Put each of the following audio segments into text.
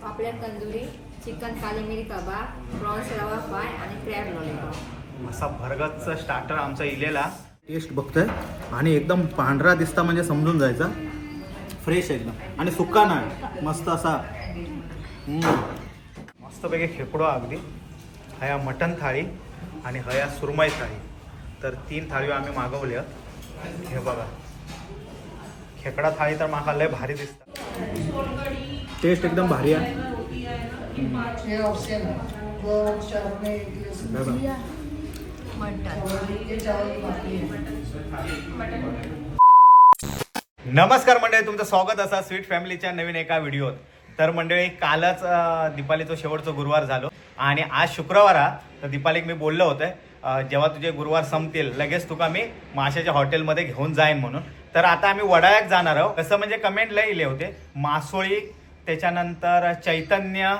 पापलेट तंदुरी, चिकन काली मिरी कबाब, प्रॉन्स रवा फ्राय आणि क्रॅब लॉलीपॉप. असा भरगच्च स्टार्टर आमचा इलेला. टेस्ट बघतोय आणि एकदम पांढरा दिसता म्हणजे समजून जायचा फ्रेश एकदम आणि सुका नाही, मस्त असा. मस्तपैकी खेकडो अगदी. हया मटन थाळी आणि हया सुरमई थाळी. तर तीन थाळी आम्ही मागवल्या. हे बघा, खेकडा थाळी तर माका लय भारी दिसता. टेस्ट एकदम भारी आहे. ये ऑप्शन है वो चावल में बघा. मटन. ये चावल बाकी है. नमस्कार मंडळी, तुमचं स्वागत असा स्वीट फॅमिलीच्या नवीन एका व्हिडिओत. तर मंडळी, कालच दीपालीचा शेवटचा गुरुवार झालो आणि आज शुक्रवार हा. तर दीपालीक मी बोललो होतं, जेव्हा तुझे गुरुवार संपतील लगेच तुका मी माशाच्या हॉटेलमध्ये घेऊन जाईन म्हणून. तर आता आम्ही वडाळ्यात जाणार आहोत. कसं म्हणजे कमेंट लय इले होते, मासोळी, त्याच्यानंतर चैतन्य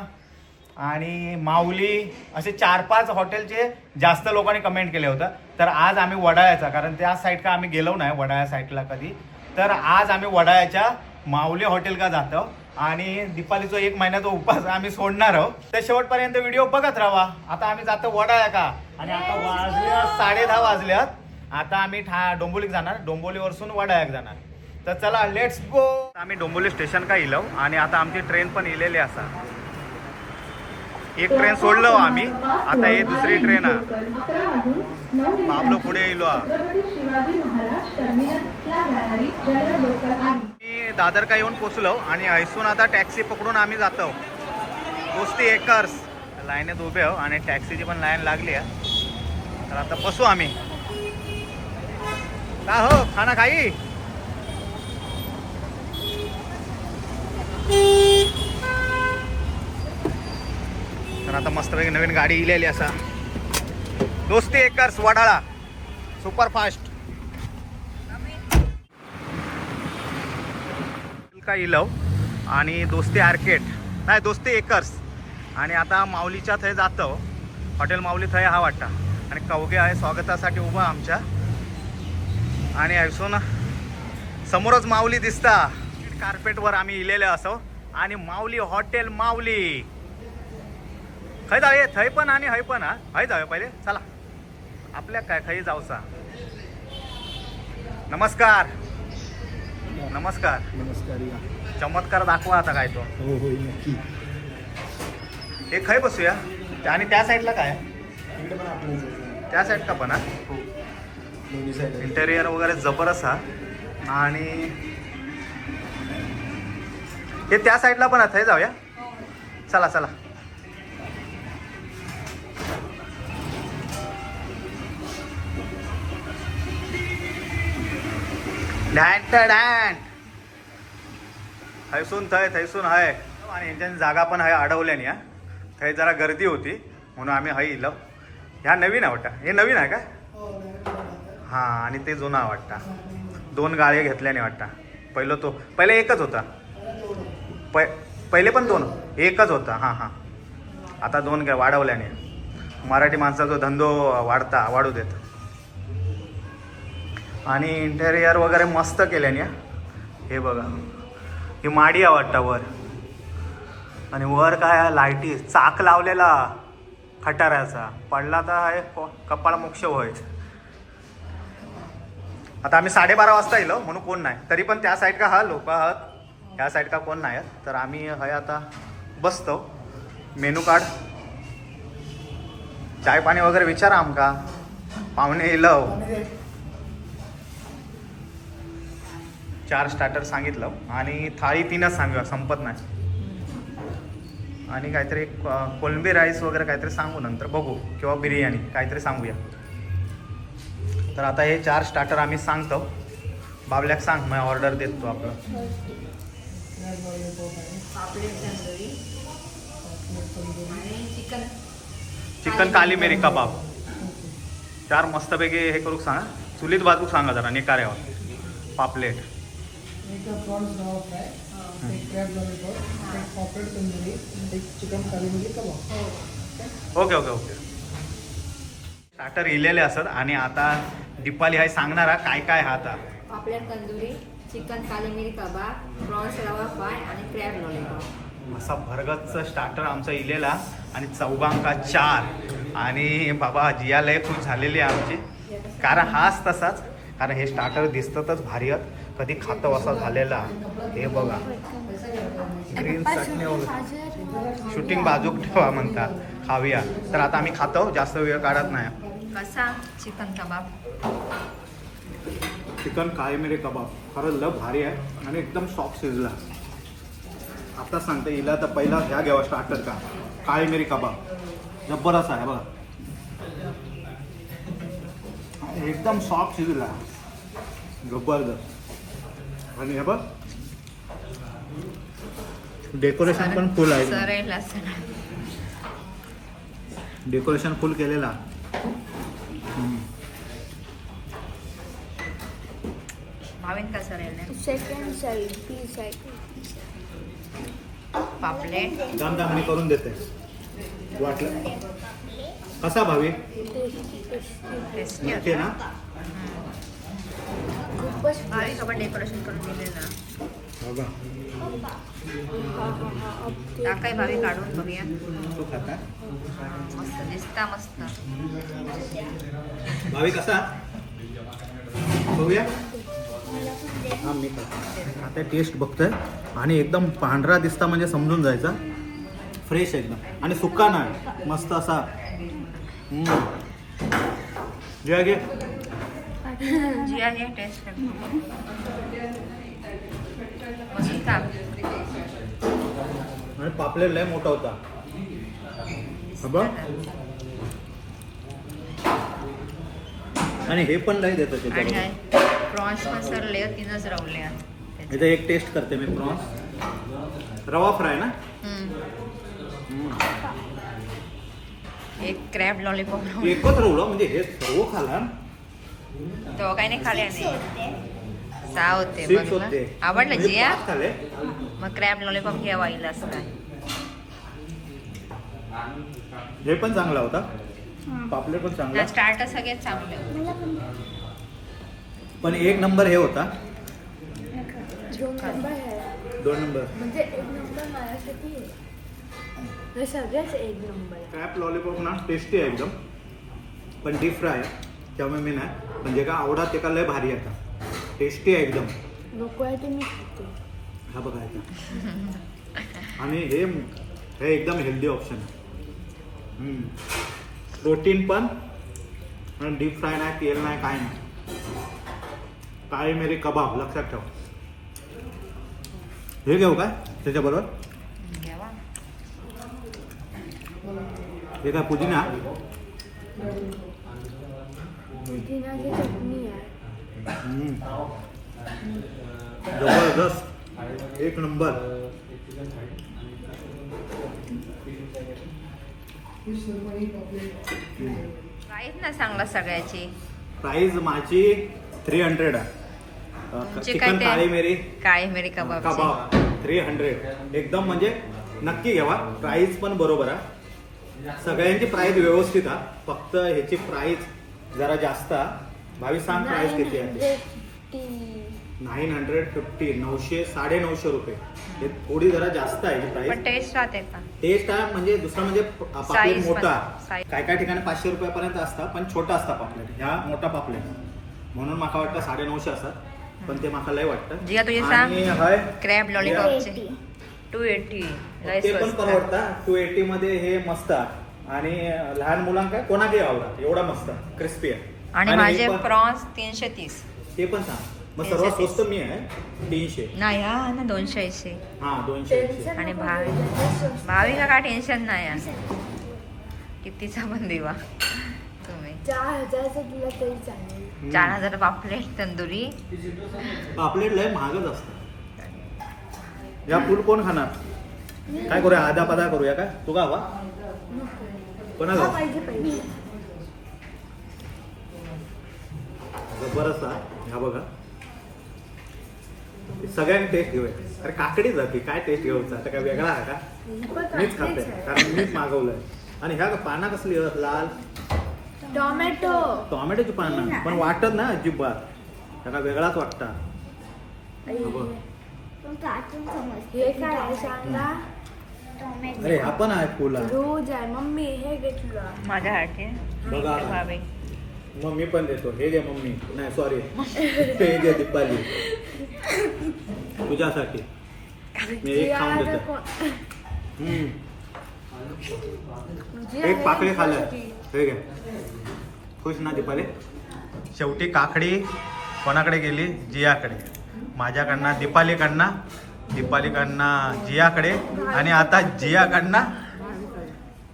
आणि माऊली, असे 4-5 हॉटेलचे जास्त लोकांनी कमेंट केले होतं. तर आज आम्ही वडाळ्याचा, कारण त्या साईड का आम्ही गेलो नाही वडाळ्या साईडला कधी, तर आज आम्ही वडाळ्याच्या माऊली हॉटेल का जातो आणि दीपालीचा एक महिन्याचा उपवास आम्ही सोडणार आहोत. तर शेवटपर्यंत व्हिडिओ बघत राहा. आता आम्ही जातो वडाळ्या का आणि आता वाजल्या 10:30 वाजल्यात. आता आम्ही डोंबिवलीत जाणार, डोंबिवलीवरसून वडाळ्याक जाणार. तर चला, let's go. आम्ही डोंबिवली स्टेशन का इलो आणि आता आमची ट्रेन पण इलेली असा. एक ट्रेन सोडलो आम्ही, आता ही दुसरी ट्रेन आहे. बाबलो पुढे येलो. मी दादर का येऊन पोचलो आणि हैसून आता टॅक्सी पकडून आम्ही जातो दोस्ती एकर्स. लाईनीत उभे आहो आणि टॅक्सीची पण लाईन लागली आहे. तर आता बसू आम्ही. का हो, खाना खाई? तर आता मस्तपैकी नवीन गाडी इलेली असा, दोस्ती एकर्स वडाळा सुपर फास्ट का इलव आणि दोस्ती आर्केट नाही, दोस्ती एकर्स. आणि आता माऊलीच्या थंय जातो. हॉटेल माऊली थंय हा वाटता आणि कवगे आहे स्वागतासाठी उभा आमच्या. आणि ऐसून समोरच माऊली दिसता. कार्पेटवर आम्ही इलेले असो आणि माऊली हॉटेल माऊली खय जाऊया. थंय पण आणि हय पण. हा, हय जाऊया पहिले. चला, आपल्या काय खय जाऊसा. नमस्कार, नमस्कार. नमस्कार या. चमत्कार दाखवा आता काय तो. हो हो, नक्की. हे खय बसूया आणि त्या साईडला काय? इकडे पण आपलं. त्या साईड का पण हा? हो, दोन्ही साईड. इंटेरियर वगैरे जबरदस्त हा. आणि हे त्या साईडला पण आहे, जाऊया. चला चला. डॅन्ट डॅन्ट थैसून थय थैसून हय. आणि यांच्या जागा पण हय अडवल्यानी. हा, थंय जरा गर्दी होती म्हणून आम्ही हय इलो. ह्या नवीन आहे वाटतं. हे नवीन आहे का? हा, आणि ते जुना वाटता. दोन गाळे घेतल्याने वाटता. पहिलं तो पहिले एकच होता. पहिले पण दोन एकच होता. हां हां, आता दोन घ्या वाढवल्याने. मराठी माणसाचा धंदो वाढता, वाढू देत. आणि इंटेरियर वगैरे मस्त केल्याने हा. हे बघा, ही माडी आहे वाटतं वर. आणि वर काय लाईटी चाक लावलेला खटाऱ्याचा, पडला तर हे कपाळ मोक्ष व्हायचं. आता आम्ही 12:30 वाजता येलो म्हणून कोण नाही, तरी पण त्या साईड का हा लोक आहात, ह्या साईड का कोण नाही आहेत. तर आम्ही हय आता बसतो. मेनू कार्ड, चाय पाणी वगैरे विचारा आमका, पाहुणे येलो. चार स्टार्टर सांगितलं आणि थाळी तीनच सांगूया, संपत नाही. आणि काहीतरी एक कोलंबी राईस वगैरे काहीतरी सांगू, नंतर बघू, किंवा बिर्याणी काहीतरी सांगूया. तर आता हे चार स्टार्टर आम्ही सांगतो. बाबल्याक सांग, मग ऑर्डर देतो आपलं. पापलेट तंदुरी आणि चिकन चिकन काली मिरी कबाब चार मस्तपैकी हे करूक सांगा, चुलीत भाजूक सांगा जरा निकाऱ्यावर पापलेट. एक प्रॉन्स रवा फ्राय, एक क्रॅब लॉलीपॉप, एक पॉपलेट तंदुरी, एक चिकन काली मिरी कबाब. Okay okay okay. स्टार्टर इलेले असत आणि आता दीपाली हाय सांगणार हा काय काय हा आता. पापलेट तंदुरी, चिकन काली मिरी कबाब, प्रॉन्स रवा फ्राय आणि क्रॅब लॉलीपॉप. असा भरगच्च स्टार्टर आमचा इलेला आणि चौघांका 4. आणि बाबा जिया लय खुश झालेली आहे आमची, कारण हाच तसाच, कारण हे स्टार्टर दिसतातच भारी आहेत. कधी खातं असा झालेला. हे बघा ग्रीन चटणी वगैरे. शूटिंग बाजूक ठेवा म्हणतात, खाऊया. तर आता आम्ही खातो, जास्त वेळ काढत नाही. कसा चिकन कबाब? चिकन काळे मिरे कबाब खरंच लय भारी आहे आणि एकदम सॉफ्ट शिजला. आता सांगते हिला तर पहिला ह्या घ्यावा स्टार्टर का काळी मिरी कबाब, जबरदस्त आहे बघा, एकदम सॉफ्ट शिजला, जबरदस्त. आणि हे बघ डेकोरेशन पण फुल आहे, सरेल. डेकोरेशन फुल केलेला. भावीन कसं राहील? Second side, P side. पापलेट. दम दम मी करून देते वाटलं. कसा भावी? टेस्टी. नक्की ना? खूपच. भावी कबाब डेकोरेशन करून दिले ना. बघा. टाकाय भावी, काढून बघूया. तू खाता. मस्त दिसता, मस्त. भावी कसा बघूया. हा मी खातो आता, टेस्ट बघतोय. आणि एकदम पांढरा दिसता म्हणजे समजून जायचा फ्रेश एकदम आणि सुका नाही, मस्त असा. घ्या घे. जी आहे टेस्ट मस्त. आणि पापलेट लय मोठा होता. हा बघ. आणि हे पण लय देतं आणि त्याच्याबरोबर. प्रॉन्स पण सर लय तीनच रावले. इथे एक टेस्ट करते मी प्रॉन्स रवा फ्राय ना. एक क्रॅब लॉलीपॉप. एकच रवलं म्हणजे हे सर्व खाला. तो काही नाही खाले नाही, सहा होते. सिक्स बघ ना. होते. आवडलं म्हणजे जिया? पाच खाले. मग क्रॅब लॉलीपॉप घ्यावा येईल असं काय. हे पण चांगला होता, पापलेट पण चांगला. स्टार्टर सगळ्यात चांगले. पण एक नंबर हे होता. दोन नंबर आहे. दोन नंबर. म्हणजे एक नंबर माझ्यासाठी आहे. हे सगळेच एक नंबर आहे. क्रॅप लॉलीपॉप ना टेस्टी आहे एकदम, पण डीप फ्राय आहे त्यामुळे मी नाही, पण जे का आवडा ते का लय भारी आता, टेस्टी आहे एकदम. नको आहे ते मी खाते. हा बघा इथं. आणि हे हे एकदम हेल्दी ऑप्शन आहे, प्रोटीन पण आणि डीप फ्राय नाही, तेल नाही, काय नाही. काळी मिरी कबाब लक्षात ठेव. हे घेऊ काय त्याच्याबरोबर? घ्यावा. हे काय पुदिना? पुदिनाची चटणी आहे. हम्म. जबरदस्त, एक नंबर. फिश सुरमई पापलेट. काहीच ना चांगला सगळ्याची. प्राईज माझी 300 आहे. तुमची चिकन काय ते? काळी मिरी काळी मिरी कबाब. कबाब 300 एकदम, म्हणजे नक्की घ्यावा. प्राईस पण बरोबर आहे, सगळ्यांची प्राईस व्यवस्थित आहे, फक्त ह्याची प्राईस जरा जास्त आहे. भावी सांग प्राईस किती आहे. 950, 900, 950 रुपये. हे थोडी जरा जास्त आहे पण प्राईस. टेस्ट राहते का? टेस्ट आहे म्हणजे दुसरा म्हणजे पापलेट Size पण- मोठा. size. काय काय ठिकाणी 500 रुपयापर्यंत असतात, पण छोटा असता पापलेट, ह्या मोठा पापलेट म्हणून माका वाटतं 950 असतात, पण ते माका लय वाटतं. जिया, तुझे सांग. आणि हय क्रॅब लॉलीपॉपचे 280. लय ते पण स्वस्त. परवडतं 280 मध्ये, हे मस्त आहे. आणि लहान मुलांना काय कोणाकही आवडत, एवढा मस्त क्रिस्पी आहे. आणि हे माझे पण- प्रॉन्स 330. ते पण सांग मग, सर्वात स्वस्त मी आहे 300. नाही हा ना 280. हा 280. आणि भाविका काय टेन्शन नाही आहे. कितीचा पण देवा तुम्ही. 4000चं दिलं तरी चालेल. 4000 पापलेट तंदुरी. पापलेट लय महागच असतं. या फुल कोण खाणार? काय करूया, आधा पदा करूया काय? तू का हवा कोणाला? हा, पाहिजे पाहिजे. जबरदस्त हा. ह्या बघा, सगळ्यांनी टेस्ट घेऊया. अरे काकडी जाते काय टेस्ट घेऊचा आता, काय वेगळा आहे का? ही पण मीच खाते काकडीच आहे. कारण मीच मागवलंय. आणि ह्या पाना कसली आहेत? लाल. टोमॅटो. टोमॅटोची पानं पण वाटत ना अजिबात, त्याला वेगळाच वाटता. हे काय आहे सांगा. अरे हा पण आहे फुला. रोज आहे मम्मी, हे घेतलं माझ्यासाठी बघा. भाभी. मग मी पण देतो. हे घे मम्मी, नाही सॉरी, हे घे दीपाली, तुझ्यासाठी मी एक खाऊन देतो. एक पाकळी खाल्लं. हे घे, खुश ना दीपाली? शेवटी काकडी कोणाकडे गेली? जियाकडे. माझ्याकडनं दीपालीकडनं, दीपालीकडनं जियाकडे, आणि आता जियाकडनं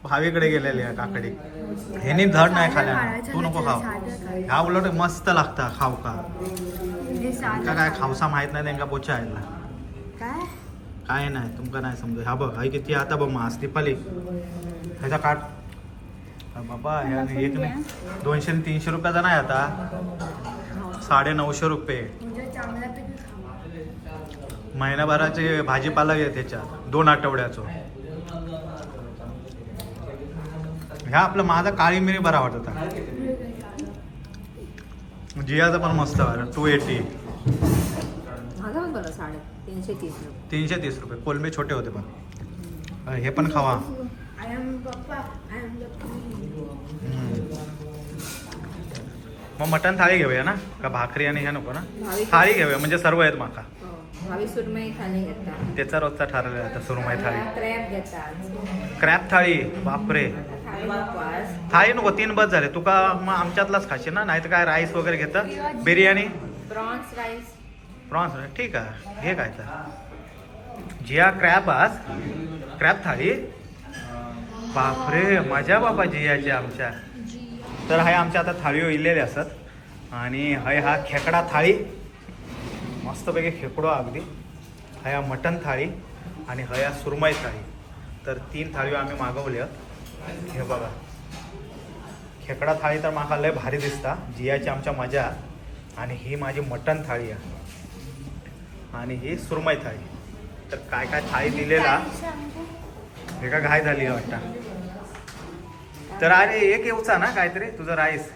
भावीकडे गेलेली आहे काकडी. ह्यानी धड नाही खाल्या ना. तू नको खाऊ. ह्या उलट मस्त लागता खाऊ का. तुमका काय खावसा माहित नाही, त्यांका बोचा आहे ना. काय काय नाही, तुमका नाही समजत. हा बघ, हाय किती आता बघ मास दीपाली. ह्याचा काट बाबा, ह्या एक नाही 200-300 रुपयाचा नाही, आता 950 रुपये. महिनाभराचे भाजीपाला घे त्याच्यात, 2 आठवड्याचो. ह्या आपलं माझा काळी मिरी बरा वाटत होता. जियाचा पण मस्त वाटत. 280. माझा पण बरं 330 रुपये. 330 रुपये. कोलंबी छोटे होते पण. हे पण खावा. मग मटन थाळी घेऊया ना, का भाकरी आणि ह्या नको ना? थाळी घेऊया म्हणजे सर्व आहेत माका. भावी सुरमई थाळी घेता. त्याचा रोजचा ठरलेला आता सुरमई थाळी. क्रॅब घेता. क्रॅब थाळी, बापरे. थाळी नको, 3 बस झाले. तुका मग आमच्यातलाच खाशील ना, नाही तर काय राईस वगैरे घेतं. Biryani, prawns rice. प्रॉन्स ठीक आहे, घे काय तर. जिया क्रॅब आज, क्रॅब थाळी. बापरे मजा बाबा जियाची आमच्या. तर हाय आमच्या आता थाळी इलेले असत. आणि हय हा खेकडा थाळी, मस्तपैकी खेकडो अगदी. हया मटन थाळी आणि हया सुरमई थाळी. तर 3 थाळी आम्ही मागवल्या. हे बघा खेकडा थाळी तर माका लय भारी दिसता, जियाची आमच्या मजा. आणि ही माझी मटन थाळी आहे आणि ही सुरमई थाळी. तर काय काय थाळी दिलेला हे का घाय झाली वाटतं. तर अरे एक येऊचा ना काहीतरी तुझं राईस,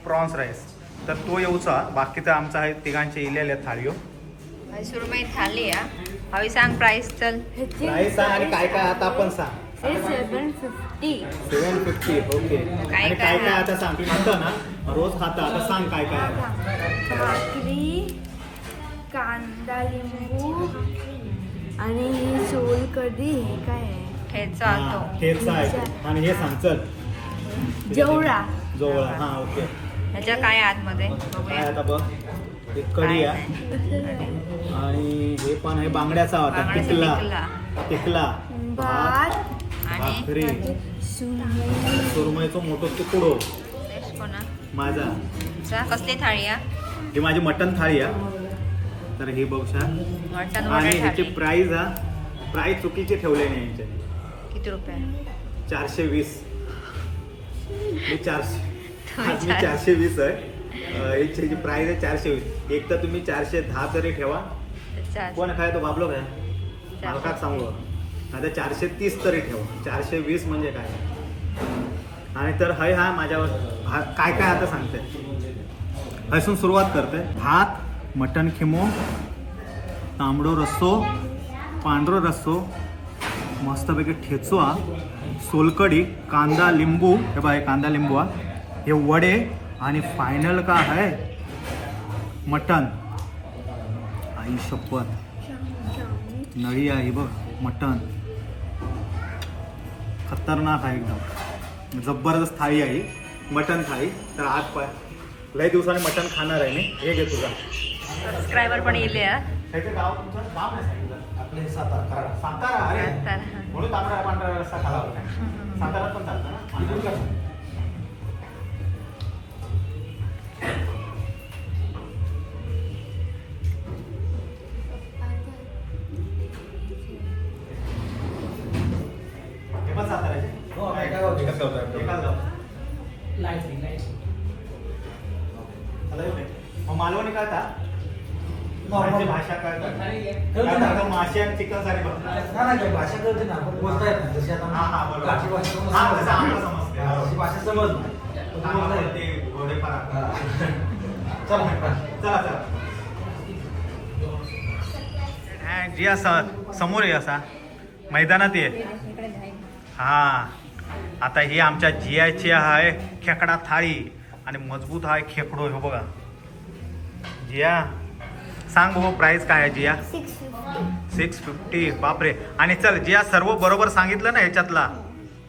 प्रॉन्स राईस, तर तो येऊचा. बाकी तर आमचा आहे तिघांचे इलेले थाळीयो. सुरमई थाळी हवी सांग प्राइस. चल प्राइस सांग आणि काय काय आता आपण सांग. 750. 750 ओके. आणि काय काय आता सांग, खाता ना रोज खाता, आता सांग काय काय. भाकरी, कांदा लिंबू आणि सोलकढी. हे काय आहे? ठेचा. ठेचा आहे. आणि हे सांग चल, जवळा. जवळा हा ओके. ह्याच्या काय आतमध्ये काय आता बघ, एक कढी आहे आणि हे पण आहे बांगड्याचा होता, टिकला टिकला भात, भाकरी, सुरमईचो मोठो तुकडो माझा. कसली थाळी आहे ही? माझी मटन थाळी आहे. तर हे बघशा, आणि ह्याची प्राइस हा, प्राइस चुकीची ठेवले नाही यांच्या. किती रुपये? 420. मी 420 आहे याची प्राइस आहे 420. एक तर तुम्ही 410 तरी ठेवा. कोण खाय तो बाबलो काय मालकाक सांगू, आता 430 तरी ठेवा. 420 म्हणजे काय. आणि तर हय हा माझ्यावर काय काय आता सांगते. हसून सुरुवात करते. भात, मटन खिमो, तांबडो रस्सो, पांढरो रस्सो, मस्तपैकी ठेचवा, सोलकढी, कांदा लिंबू, हे बघा कांदा लिंबू हा, हे वडे, आणि फायनल का आहे मटन. आई शपथ नळी आहे बघ मटन, खतरनाक आहे एकदम, जबरदस्त थाळी आहे मटन थाळी. तर आज पाय लय दिवसांनी मटन खाणार आहे मी. हे घे तुझा सबस्क्रायबर पण येले. गाव तुमचं गाव नाही सांगितलं आपले सातारा. सातारा, अरे म्हणून तांबडा पांढरा रस्सा खाला होता. सातारात पण चालतं ना. हे पण साताराचे? एकाच गाव. मग मालवणी कळता? भाषा कळतात? मासे आणि चिकन सारी भाषा कळते ना, पण बोलता येत नाही. जशी आता समजते भाषा समज नाही. चला चला चला जी असा समोर ये असा. मैदानात ये. हा आता ही आमच्या जियाची आहे खेकडा थाळी आणि मजबूत आहे खेकडो. हो बघा जिया, सांग भाऊ प्राइस काय आहे जिया? 650. 650. बापरे. आणि चल जिया, सर्व बरोबर सांगितलं ना ह्याच्यातला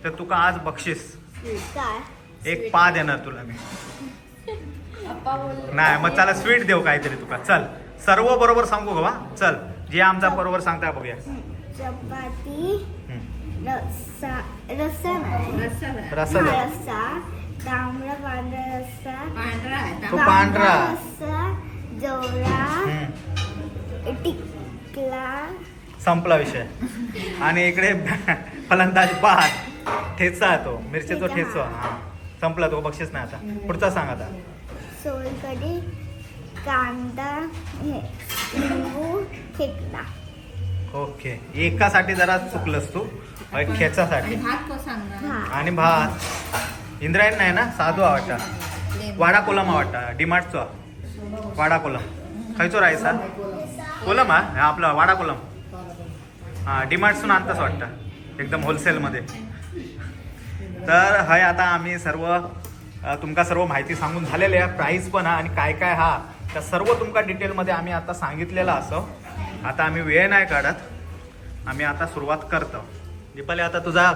तर तुका आज बक्षीस काय? एक पा देणार तुला मी. नाही मग चला स्वीट देऊ काहीतरी तुका. चल सर्व बरोबर सांगू का बा? चल जिया आमचा बरोबर सांगता बघूया. चपाती, हम्म. रस्सा, रस्सा नाही, रस्सा दे. रस्सा, तांबडा पांढरा रस्सा, तो पांढरा. रस्सा, जवळा, हम्म. टिकला. संपला विषय. आणि इकडे फलंदाज बाद, ठेचा तो मिरचीचा ठेचा. हा संपला तो, बक्षीस नाही. आता पुढचा सांग आता. सोलकढी, कांदा, हे, लिंबू, खेकडा. ओके, एकासाठी जरा चुकलंस तू, खेचासाठी. हा. आणि भात इंद्रायण नाही ना, साधू आवडता, वाडा कोलम आवडता, डिमार्टचो वाडा कोलम. खयचो राईस हा? कोलम हा? हा आपला वाडा कोलम. हा डिमार्टसून आणताच वाटतं एकदम होलसेलमध्ये. तर हय आता आम्ही सर्व तुमका सर्व माहिती सांगून झालेली आहे, प्राईस पण हा आणि काय काय हा त्या सर्व तुमका डिटेलमध्ये आम्ही आता सांगितलेलं असं. आता आम्ही वेळ नाही काढत, आम्ही आता सुरुवात करतो. दीपाली आता तुझा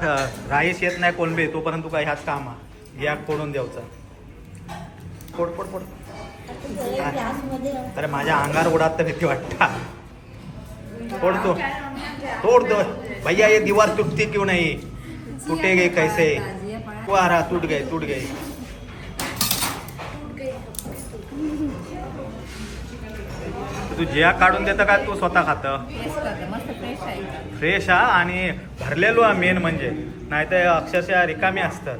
राईस येत नाही कोलंबी तोपर्यंत तुका ह्याच काम हा या फोडून द्यायचा. फोड फोड फोड. अरे माझ्या अंगावर उडात तर भीती वाटता. तोडतो तोड़ दो भैया, ये दीवार टूटती क्यों नहीं? टूटेगे कैसे? वारा टूट गए, टूट गए. तू जिया काढून देतं का तू स्वतः खात? फ्रेश हा आणि भरलेलो हा मेन म्हणजे, नाही तर अक्षरशः रिकामी असतात.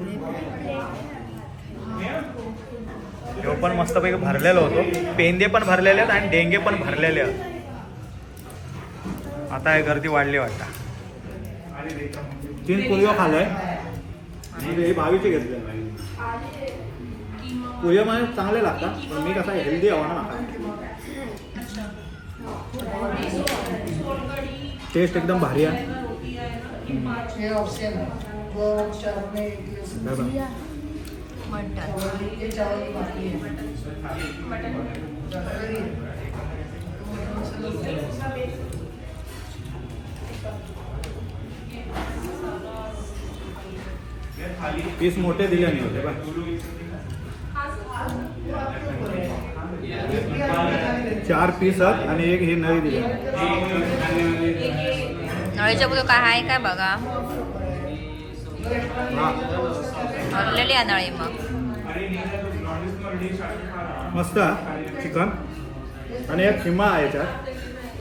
ह्यो पण मस्तपैकी भरलेलो होतो, पेंदे पण भरलेले आहेत आणि डेंगे पण भरलेले आहेत. आता हे गर्दी वाढली वाटतं. 3 पुरियो खाल्लंय, हे भावीचे घेतले. पुरियो मला चांगले लागतात पण मी कसा हेल्दी हवा ना. टेस्ट एकदम भारी आहे. ये ऑप्शन है वो चावल में बरोबर. मटन. ये चावल की बाकी है. पीस मोठे दिले नाही होते बा. 4 पीस आहेत आणि एक ही नळी दिली. नळीच्या पुढे काय आहे काय बघा, भरलेली आहे नळी. मग मस्त चिकन आणि एक खिमा आहे याच्यात.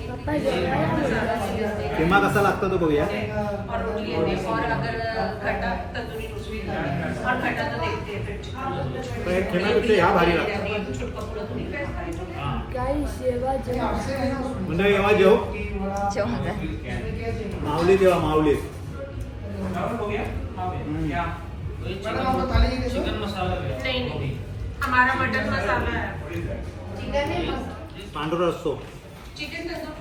पप्पा जेवायला बोलवतात. खिमा कसा लागतो तो बघूया. पण हे खिम्यापेक्षा ह्या भारी लागतात. काही सेवा जेवण. म्हणजे जेव्हा जेव जेवण जा. माऊली जेव्हा माऊली. मैडम आपको थाली दे दो. नहीं नहीं, हमारा मटन मसाला है. पांढरा असतो, चिकन तंदूर.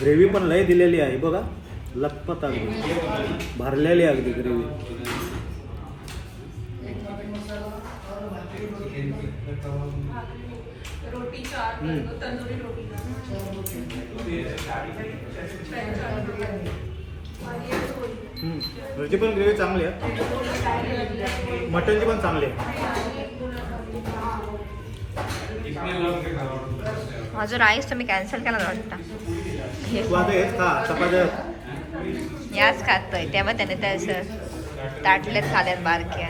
ग्रेव्ही पण लय दिलेली आहे बघा, लखपत अगदी भरलेली अगदी ग्रेव्ही. रोटी 4 तंदूरी रोटी. ह्याची पण ग्रेव्ही चांगली आहे, मटनची पण चांगली आहे. माझं राईस तुम्ही कॅन्सल केला वाटतं. तू आता हेच खा चपात्या. याच खातोय तेव्हा त्याने त्या असं ताटल्यात खाल्यात बारक्या.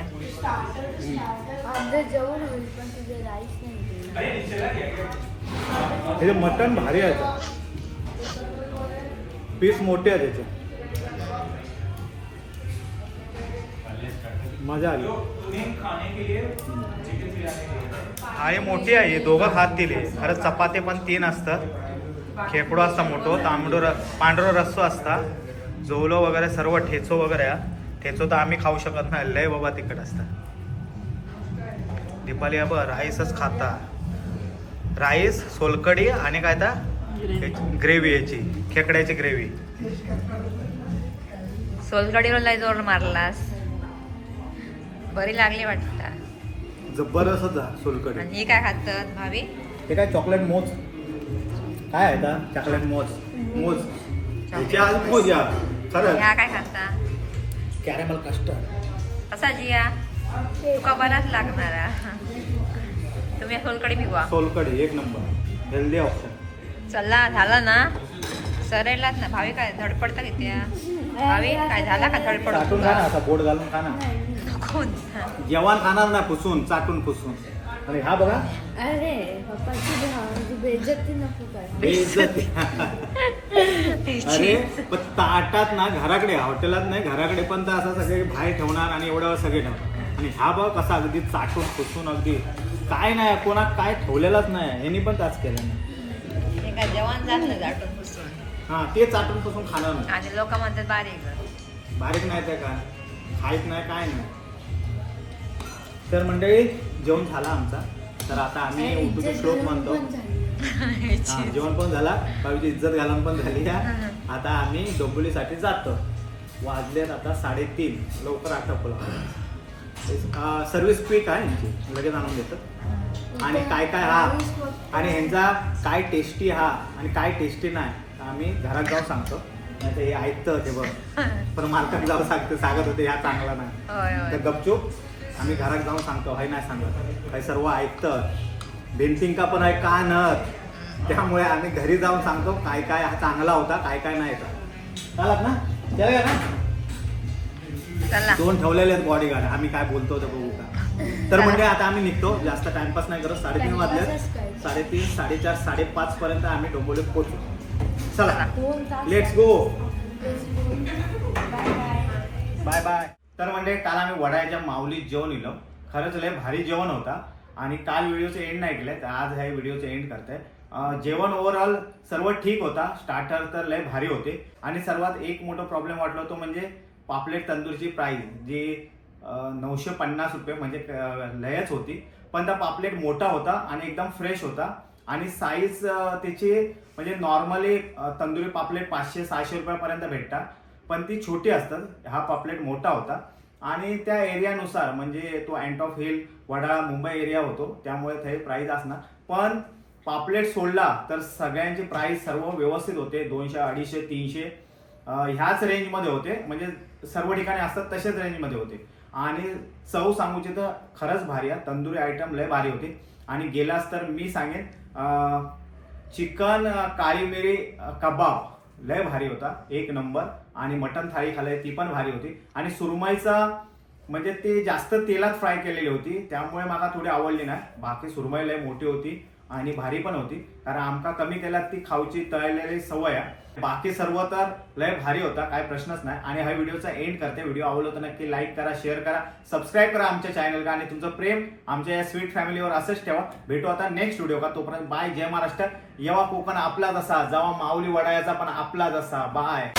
आमचं जेवण होईल पण तुझं राईस नाही जेवण. हे मटन भारी आहे, पीस मोठे आहे त्याचे, मजा आली. थाळी मोठी आहे, दोघं खातील हे. खरं चपाती पण 3 असतात, खेकडो असता मोठो, तांबडो पांढरो रस्सो असता, जोवलो वगैरे सर्व, ठेचो वगैरे. ठेचो तर आम्ही खाऊ शकत नाही, लय बाबा तिखट असता. दीपाली अब राईसच खाता, राईस सोलकडी आणि काय तर ग्रेव्ही याची, खेकड्याची ग्रेव्ही. सोलकडीवर लय जोर मारलास, बरी लागली वाटतं. जबरदस्त सोलकडी. आणि ही काय खातात भाभी? हे काय चॉकलेट मोज काय आहे का? चॉकलेट मोज मोज ह्याची आज मोज या खरंच. ह्या काय खाता? Caramel custard. कसा जिया, तुका बराच लागणार हा. तुम्ही सोलकडी पिवा. सोलकडी एक नंबर, हेल्दी ऑप्शन. चला झाला ना, सरेलाच ना भावी. काय धडपडता किती हा? भावी काय झाला का धडपड? चाटून खा ना, असा बोट घालून खा ना. नको. जेवण खाणार ना, पुसून चाटून पुसून. आणि हा बघा. अरे पप्पाची भाव बेइज्जती नको कर. बेइज्जती. अरे पण ताटात ना, घराकडे, हॉटेलात नाही, घराकडे पण तर असं सगळे बाहेर ठेवणार आणि एवढं सगळे ठेवणार. आणि हा बघ कसा अगदी चाटून पुसून, अगदी काय नाही, कोणा काय ठेवलेलाच नाही. ह्यांनी पण त्याच केलं नाही. हे काय जेवण जात नाही चाटून पुसून. हा ते चाटून पुसून खाणार नाही. आणि लोक म्हणतात बारीक. बारीक नाही तर काय, खायत नाही काय नाही. तर मंडळी जेवण झाला आमचा, तर आता आम्ही उठून श्लोक म्हणतो. हा, जेवण पण झाला, भावीची इज्जत घालून पण झाली. हा. आता आम्ही डोंबिवलीसाठी जातो. वाजलेत आता 3:30, लवकर आटपलं. सर्व्हिस क्विक आहे यांची, लगेच आणून देतात. आणि काय काय हा आणि ह्यांचा काय टेस्टी हा आणि काय टेस्टी नाही आम्ही घरात जाऊन सांगतो, नाही तर हे ऐकतं ते बघ. पण मालकात जाऊन सांगते, सांगत होते ह्या चांगला नाही. होय होय. तर गपचूप आम्ही घरात जाऊन सांगतो, हाय नाही सांगत, काही सर्व ऐकतं, भिंतिंका पण आहे का नत. त्यामुळे आम्ही घरी जाऊन सांगतो काय काय हा चांगला होता, काय काय नाही. चालत ना, चला ना. चला. दोन ठेवलेले आहेत बॉडीगार्ड, आम्ही काय बोलतो ते बघू का. तर म्हणजे आता आम्ही निघतो, जास्त टाइमपास नाही करत. 3:30 वाजले, 3:30 4:30 5:30 पर्यंत आम्ही डोंबिवलीत पोहोचू. चला, let's go, bye bye. तर म्हणजे काल आम्ही वडाळ्याच्या माऊलीत जेवण इलो, खरंच लय भारी जेवण होता. आणि काल व्हिडिओचं एंड नाही केलं, तर आज ह्या व्हिडिओचं एंड करतोय. जेवण ओव्हरऑल सर्व ठीक होता, स्टार्टर तर लय भारी होते. आणि सर्वात एक मोठा प्रॉब्लेम वाटला तो म्हणजे पापलेट तंदूरची प्राईस जी 950 रुपये म्हणजे लयच होती. पण त्या पापलेट मोठा होता आणि एकदम फ्रेश होता. आणि साईज त्याची म्हणजे नॉर्मली तंदुरी पापलेट 500-600 रुपयापर्यंत भेटतात, पण ती छोटी असतात. हा पापलेट मोठा होता आणि त्या एरियानुसार म्हणजे तो अँटॉफ हिल वडाळा मुंबई एरिया होतो, त्यामुळे ते प्राईज असणार. पण पापलेट सोडला तर सगळ्यांची प्राईस सर्व व्यवस्थित होते, 200 250 300 ह्याच रेंजमध्ये होते, म्हणजे सर्व ठिकाणी असतात तसेच रेंजमध्ये होते. आणि चव सांगूची तर खरंच भारी आहे, तंदुरी आयटम लय भारी होते. आणि गेलास तर मी सांगेन चिकन काळी मिरी कबाब लय भारी होता, एक नंबर. आणि मटन थाळी खाल्ली ती पण भारी होती. आणि सुरमईचा म्हणजे ते जास्त तेलात फ्राय केलेली होती, त्यामुळे मला थोडी आवडली नाही. बाकी सुरमई लय मोठी होती आणि भारी पण होती, कारण आमका कमी तेलात ती खाऊची तळलेली सवय आहे. बाकी सर्व तर लय भारी होता, काय प्रश्नच नाही. आणि ह्या व्हिडिओचा एंड करते. व्हिडिओ आवडला तर नक्की लाईक करा, शेअर करा, सबस्क्राईब करा आमच्या चॅनलला. आणि तुमचं प्रेम आमच्या या स्वीट फॅमिलीवर असंच ठेवा. भेटू आता नेक्स्ट व्हिडिओ का, तोपर्यंत बाय. जय महाराष्ट्र. येवा कोकण आपला जसा, जावा माऊली वडाळ्याचा पण आपला जसा. बाय.